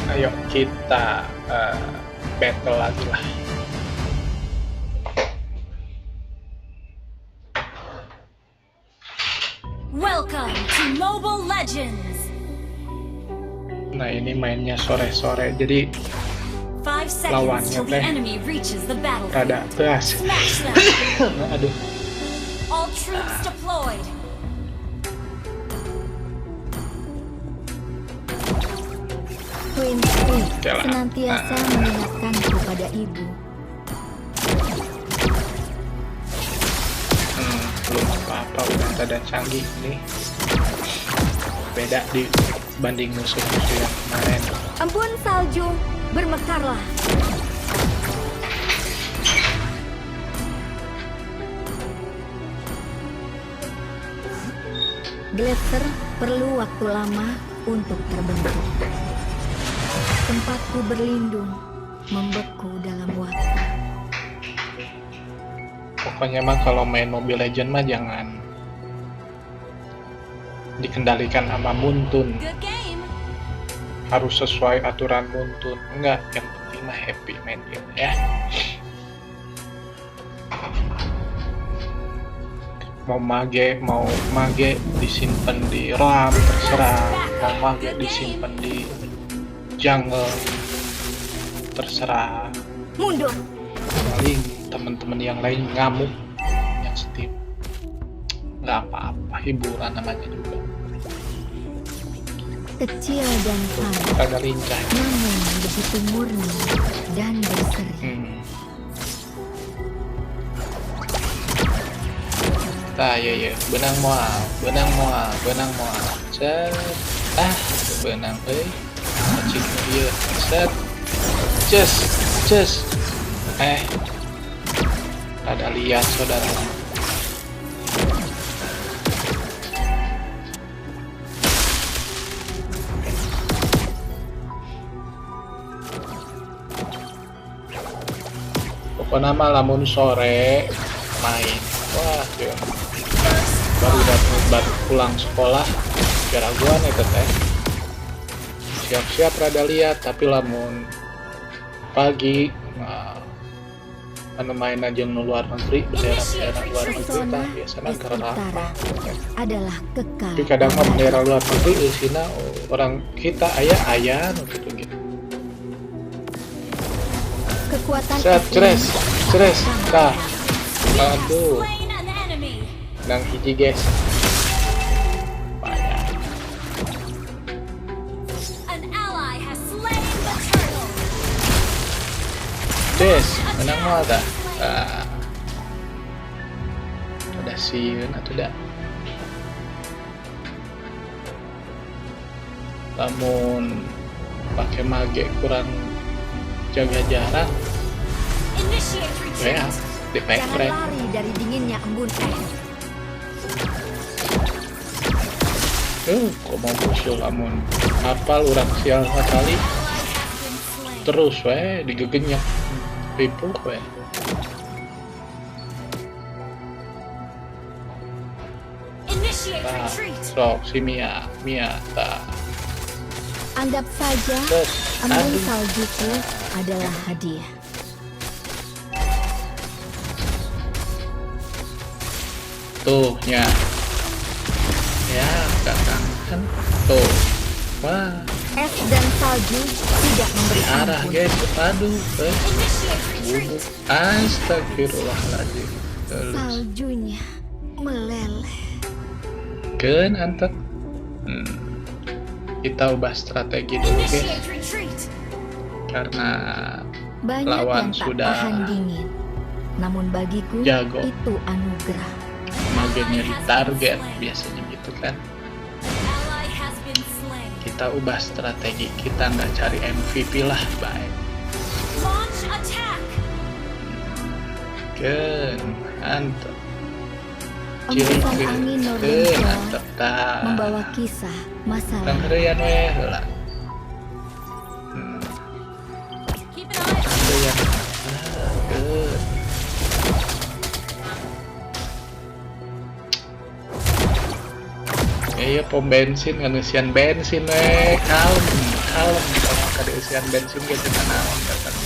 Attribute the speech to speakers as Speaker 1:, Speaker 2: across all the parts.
Speaker 1: Ayo kita battle lagi lah.
Speaker 2: Welcome to Mobile Legends.
Speaker 1: Nah, ini mainnya sore-sore, jadi
Speaker 2: 5 seconds
Speaker 1: lawannya
Speaker 2: till the
Speaker 1: teh
Speaker 2: enemy reaches the battlefield.
Speaker 1: Rada keras.
Speaker 2: Smash them.
Speaker 1: Aduh.
Speaker 2: All troops deployed.
Speaker 3: Queen
Speaker 1: Oke lah.
Speaker 3: senantiasa
Speaker 1: Nah.
Speaker 3: mengingatkanku pada ibu.
Speaker 1: Belum apa-apa udah rada canggih nih. Beda dibanding musuh-musuh yang kemarin.
Speaker 3: Embun salju, bermekarlah. Gletser perlu waktu lama untuk terbentuk. Tempatku berlindung membeku dalam waktu.
Speaker 1: Pokoknya mah kalau main Mobile Legend mah jangan dikendalikan sama Moonton.
Speaker 2: Good game.
Speaker 1: Harus sesuai aturan Moonton. Enggak, yang penting mah happy main game ya. Mau mage disimpan di RAM terserah, mau mage disimpan di jungle terserah.
Speaker 3: Mundur.
Speaker 1: Paling teman-teman yang lain ngamuk yang setim, nggak apa-apa, hiburan namanya juga.
Speaker 3: Kecil dan padat,
Speaker 1: Rada lincah.
Speaker 3: Namun begitu murni dan berseri.
Speaker 1: Tah, iya, iya. Benang moal, benang moal, benang moal. Set. Ah, benang euy. Cik ieu. Set. Ces, ces. Rada lihat saudara. Pokoknya mah lamun sore main. Wah, ya. Baru datang, baru pulang sekolah, keraguan itu teh. Siap-siap rada lihat, tapi lamun pagi, nah, anu main aja nu luar negeri, bendera-bendera luar negeri
Speaker 3: Pesona
Speaker 1: tah biasana
Speaker 3: es
Speaker 1: keur
Speaker 3: utara
Speaker 1: lapang.
Speaker 3: Adalah kekal.
Speaker 1: Tapi kadang mah bendera luar negeri eusina orang kita aya-aya nu kitu gitu.
Speaker 3: Kekuatan
Speaker 1: Set,
Speaker 3: es
Speaker 1: ceres,
Speaker 3: ini
Speaker 1: ceres,
Speaker 3: tak
Speaker 1: tah.
Speaker 3: terkalahkan.
Speaker 1: Aduh.
Speaker 2: Slain an enemy.
Speaker 1: Nang hiji guys. Banyak.
Speaker 2: An ally has slain the turtle.
Speaker 1: Des, menang moal tah. Ah. Ada sieun atuh da. Lamun pakai mage kurang jaga jarak,
Speaker 2: Initiate
Speaker 1: ya,
Speaker 2: retreat.
Speaker 1: di
Speaker 3: Jangan
Speaker 1: pepret.
Speaker 3: lari dari dinginnya embun es.
Speaker 1: Kok mau musuh lamun apal urang sial sekali
Speaker 2: Ally has been slain.
Speaker 1: terus we digegenyak ripuh we.
Speaker 2: Initiate
Speaker 1: Tah,
Speaker 2: retreat.
Speaker 1: sok si Mia, Mia tah.
Speaker 3: Anggap saja
Speaker 1: Terus,
Speaker 3: embun
Speaker 1: aduh.
Speaker 3: saljuku adalah hadiah.
Speaker 1: Tuh, nya. Ya, kakak kan tuh. Wah,
Speaker 3: Es dan salju tidak memberi
Speaker 1: diarah
Speaker 3: ampun.
Speaker 1: guys. Aduh, eh.
Speaker 2: Initiate retreat.
Speaker 1: Bubuk. Astagfirullahaladzim. Terus.
Speaker 3: Saljunya meleleh.
Speaker 1: Keun antek. Kita ubah strategi dulu guys,
Speaker 2: Initiate retreat.
Speaker 1: karena
Speaker 3: Banyak
Speaker 1: lawan
Speaker 3: yang tak
Speaker 1: sudah
Speaker 3: tahan dingin. Namun bagiku
Speaker 1: jago.
Speaker 3: itu anugerah.
Speaker 1: Magenya di target biasanya gitu kan.
Speaker 2: Ally has been slain.
Speaker 1: Kita ubah strategi, kita nggak cari MVP lah, baik.
Speaker 2: Launch attack.
Speaker 1: Keun, antep.
Speaker 3: Embusan
Speaker 1: Ciri
Speaker 3: angin
Speaker 1: keun,
Speaker 3: Nordenskjold
Speaker 1: antep tah.
Speaker 3: membawa kisah masa
Speaker 1: Tang
Speaker 3: lalu.
Speaker 1: heureyan we heula.
Speaker 2: Keep an eye on
Speaker 1: Heureyan. Ah, keun. Iya, pom bensin, ngeusian bensin we, kalem, kalem, kalau kada Ngeusian bensin ge teu naon datang.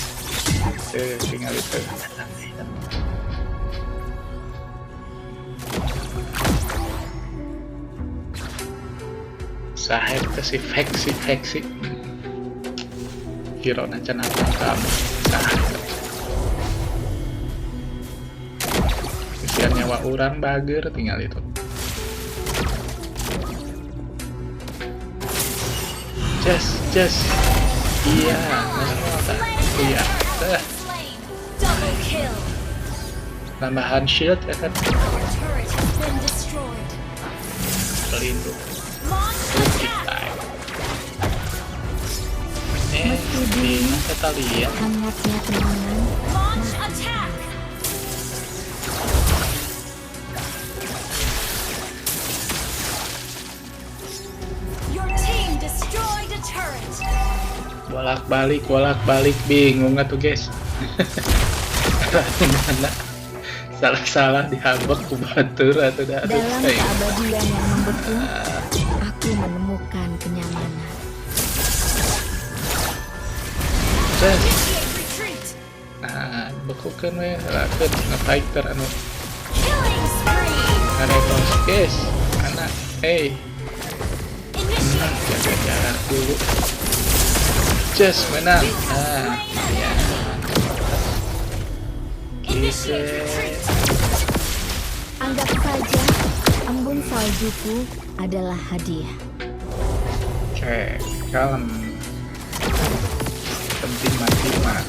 Speaker 1: Tuh, tinggal itu. Saheb teh si Veksi. Hero na can apa kamu. Saheb. Ngeusian nyawa urang bager tinggal itu. Just. Iya, iya. Tambahan shield ya kan? Pelindung.
Speaker 3: Meski
Speaker 1: dingin, kita lihat.
Speaker 3: Hangatnya kenangan.
Speaker 2: Launch attack. Your team destroyed a turret.
Speaker 1: Bolak-balik, bingung nggak tuh guys? Mana? Salah-salah dihabek ku batur atau dah.
Speaker 3: Dalam keabadian yang membeku, aku menemukan kenyamanan.
Speaker 1: Nah, bekukeun we, lakeun nge-fighter anu. Ngaretos guys, anak, hey. Jaga jarak dulu. Just menang. Nah, ya. Gitu.
Speaker 3: Anggap saja embun saljuku adalah hadiah.
Speaker 1: Oke, kalem. Penting mati mah.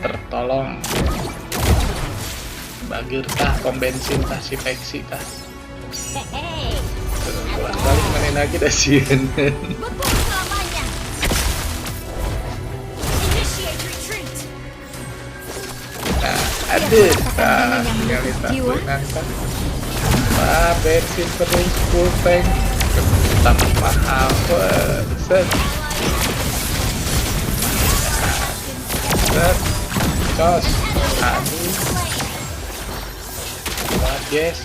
Speaker 1: Tertolong. Bagir tah pom bensin tah si Veksi tah. Bolak-balik main lagi dah sieun. Nah, aduh, tah tinggal ditakuin tah. Wah, bensin terus full tank. Tambah mahal. Set. Set. Cos. Aduh. Buat guys.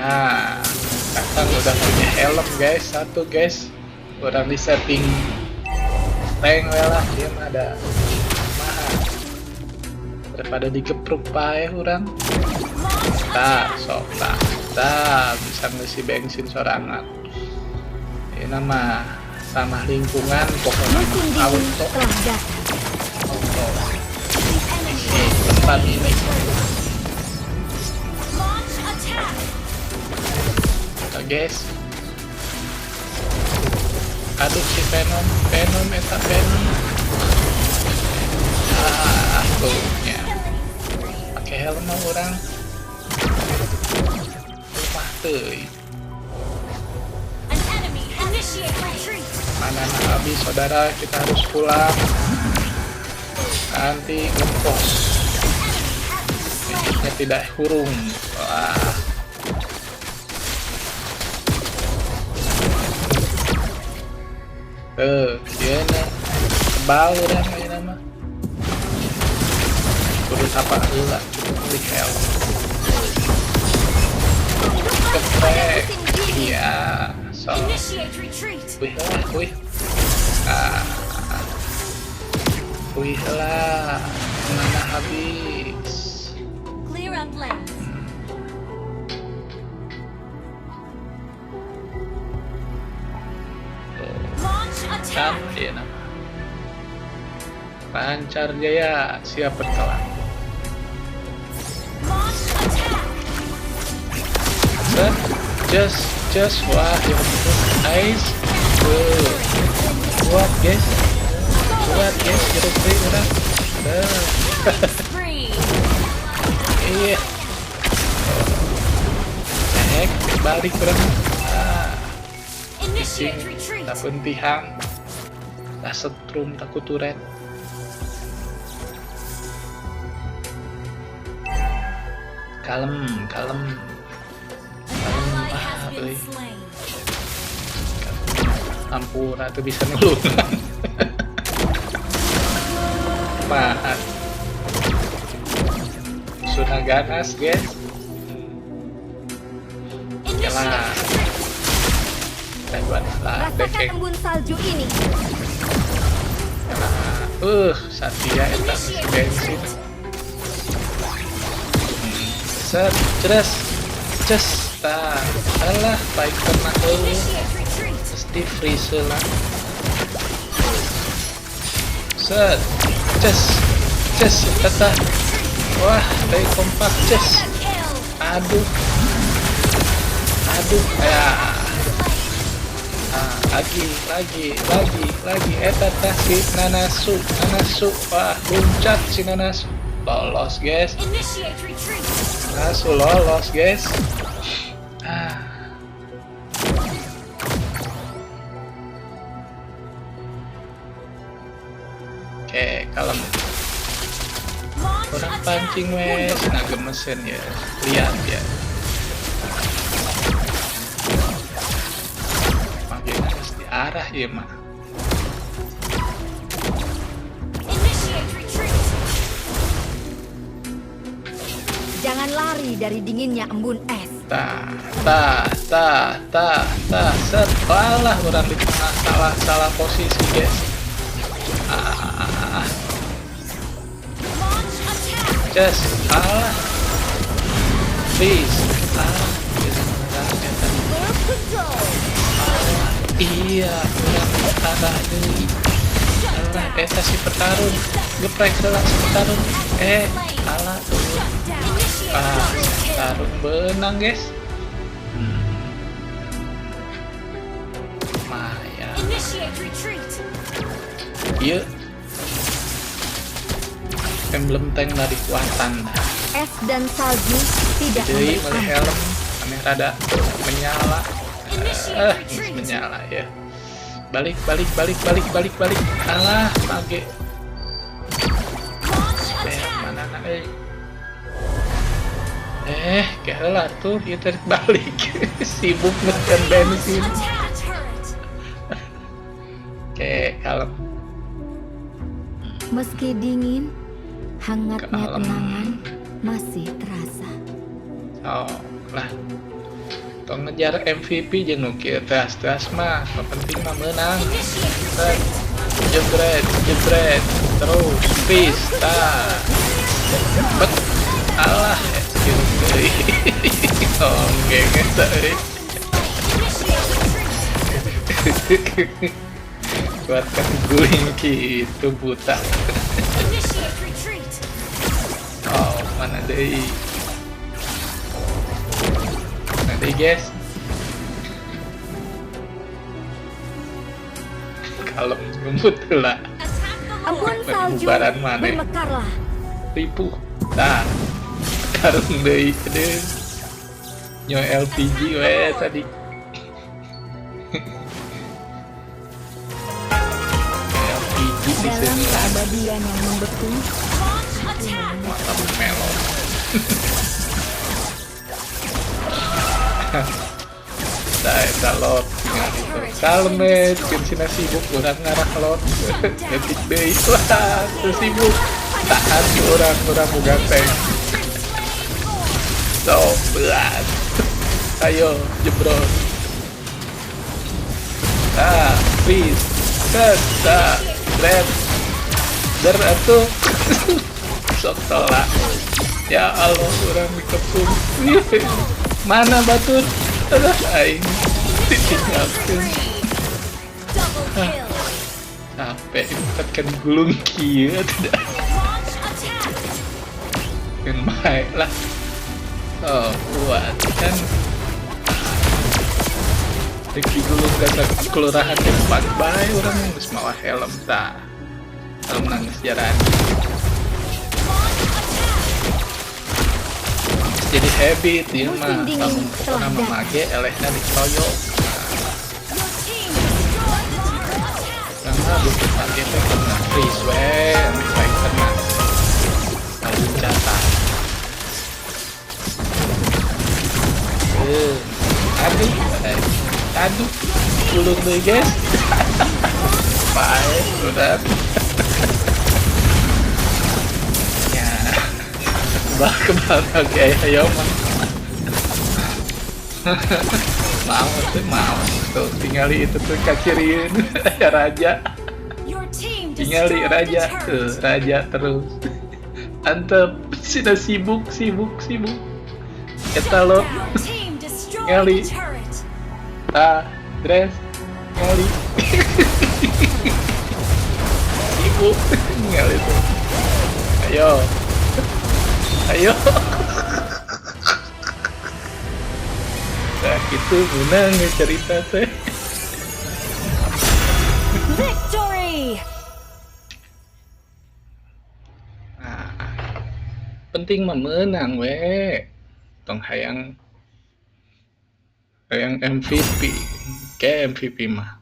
Speaker 1: Nah, kakak udah punya helm guys, satu guys. Kurang di setting tank lah, dia mah ada mahal. Daripada dikepruk pae urang. Tah, sok tah. Tah, bisa ngisi bensin sorangan. Ini nama ramah lingkungan pokoknya auto. Auto. Isi tempat ini. Guys, aduh si Venom, eta Venom. Ah, tuh ya. Pakai helm mah orang. Rumah teuy. Mana habis saudara, kita harus pulang. Nanti ngepos. Ini tidak hurung. Wah. Tuh, dia na kebal urang ayeuna mah. Kudu tapa heula, cukup beli helm. Geprek. Iya, so. Wih lah, wih. Ah. Wih lah, mana habis.
Speaker 2: Clear up lane.
Speaker 1: Kan dia nama Lancar Jaya siap berkelak. Set, just wah ya ice. Buat guys, hero free udah. Iya. Cek balik kurang. Tak pentihang, tak setrum, tak kuturet. Kalem. Euy. Ampura tuh bisa nulungan. Mahat. Sudah ganas, guys. Yalah. Lah,
Speaker 3: Rasakan embun salju ini.
Speaker 1: Satya eta bensin. Set, ceres, ces, tah, alah, baik kena euy. Terus di freeze lah. Set, ces, ces, eta. Wah, baik kompak, ces. Aduh, aduh, ya. Nah, lagi, lagi, lagi, eta tah si Nanasu, Nanasu, wah, loncat si Nanasu, lolos guys, Nanasu lolos guys. Ah. Oke, kalem. Orang pancing wes, nah gemesin ya, lihat ya. Arah ya mah.
Speaker 3: Jangan lari dari dinginnya embun es.
Speaker 1: Ta ta ta ta ta set, alah orang di tengah salah posisi guys. Ah. Ces, alah. Please, ah. Iya, kurang arah deui. Alah, eta si petarung. Geprek heula si petarung. Alah tuh. Ah, tarung benang, guys. Maya. Ieu. Emblem tank dari kuatan.
Speaker 3: Es dan salju tidak
Speaker 1: jadi meuli helm aneh rada menyala. Menyala ya. Balik, balik, balik, balik, balik, balik. Alah, mage. Mana nak keheula tuh, dia tarik balik. Sibuk ngetem bensin. Oke, kalem.
Speaker 3: Meski dingin, hangatnya kenangan masih terasa.
Speaker 1: Oh, lah. Tong ngejar MVP jeung nu kieu teas-teas mah, nu penting mah meunang. Jebret, jebret, terus peace, tah. Bet, alah, kieu deui. Oh, geng eta euy. Kuat kan guling kitu buta. Oh, mana deui? Nanti guys, kalau ngemut lah,
Speaker 3: Ampun salju, bermekarlah.
Speaker 1: Ripuh, nah, karung deui deh, nyoy LPG we tadi. LPG di
Speaker 3: Dalam keabadian yang membeku,
Speaker 1: mata melon. Nah, eta lot. Kalem cina sibuk urang ngarah lot. Detik deui lah, teu sibuk. Tahan urang urang boga tank. So, berat. Ayo, jebrot. Ah, please. Set, ta, red. Der atuh. Sok tolak. Ya Allah, urang dikepung. Mana batur? Aduh, aing ditinggalkeun. Capek, kan gulung kieu tidak. Keun bae lah. Oh, kuat kan. Rek digulung ka kelurahan tempat bae urang geus mawa helm tah. Helm nangis jaran. Jadi habit ya mah, lamun pokona mah mage elehna dikeroyok. Karena butuh mage teh kena freeze we, anu baik kena loncatan. Aduh, aduh, ulur deh guys. Bye, udah. Ya, kebal kebal, oke, ayo mah. Mau tuh, mau tuh, tinggali itu tuh kaciriin ya raja. Tinggali raja tuh, raja terus. Antep, sudah sibuk, sibuk, sibuk. Eta lo. Ngali. Ta, dress, ngali. Sibuk, ngali tuh. Ayo. Ayo. Nah, itu menang cerita teh.
Speaker 2: Victory.
Speaker 1: Nah, penting mah menang we. Tong hayang hayang MVP. Ke MVP mah.